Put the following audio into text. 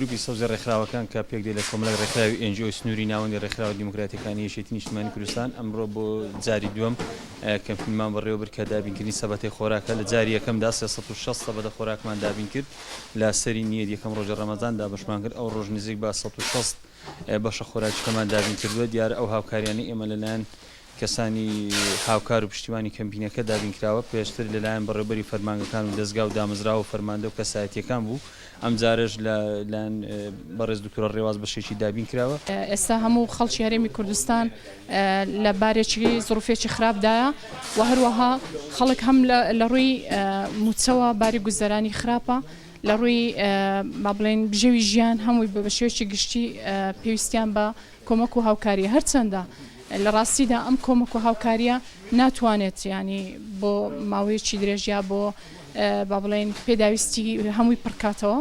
گروپی سەوزی ڕێکخراوەکان کە پێکدێت لە کۆمەڵێک ڕێکخراوی NGO سنووری ناوەندی ڕێکخراوە دیموکراتیەکانی یەکێتی نیشتمانی کوردستان ئەمڕۆ بۆ جاری دووەم کەمپینمان بەڕێوەبرد کە دابینکردنی سەبەتەی خۆراکە لە جاری یەکەمدا 360 سەبەتە خۆراکمان دابین کرد لە سەری نیەت یەکەم ڕۆژی ڕەمەزان دابەشمان کرد ئەو ڕۆژ نزیک بە 160 بەشە خۆراکیەکەمان دابین کردووە دیارە ئەو هاوکاریانەی ئێمە لەلایەن کەسانی هاوکار و پشتیوانی کەمپینەکە دابینکراوە، پێشتر لەلایەن بەڕێوبەری فەرمانگەکان و دەزگا و دامەزراوە و فەرماندە و کەسایەتییەکان بوو، ئەمجارەش لە لایەن بەڕێز دکتۆر ڕێواز بەشێکی دابینکراوە. ئێستا هەموو خەڵکی هەرێمی کوردستان لە بارێکی زروفێکی خراپدایە و هەروەها خەڵک هەم لە ڕووی مووچەوە باری گوزەرانی خراپە، لە ڕووی با بڵێین بژێوی ژیان هەمووی بە شێوەیەکی گشتی پێویستیان بە کۆمەک و هاوکاریە هەرچەندە لە ڕاستیدا ئەم کۆمەک و هاوکاریە ناتوانێت یانی بۆ ماوەیەکی درێژ یا بۆ با بڵێین پێداویستی هەمووی پڕکاتەوە.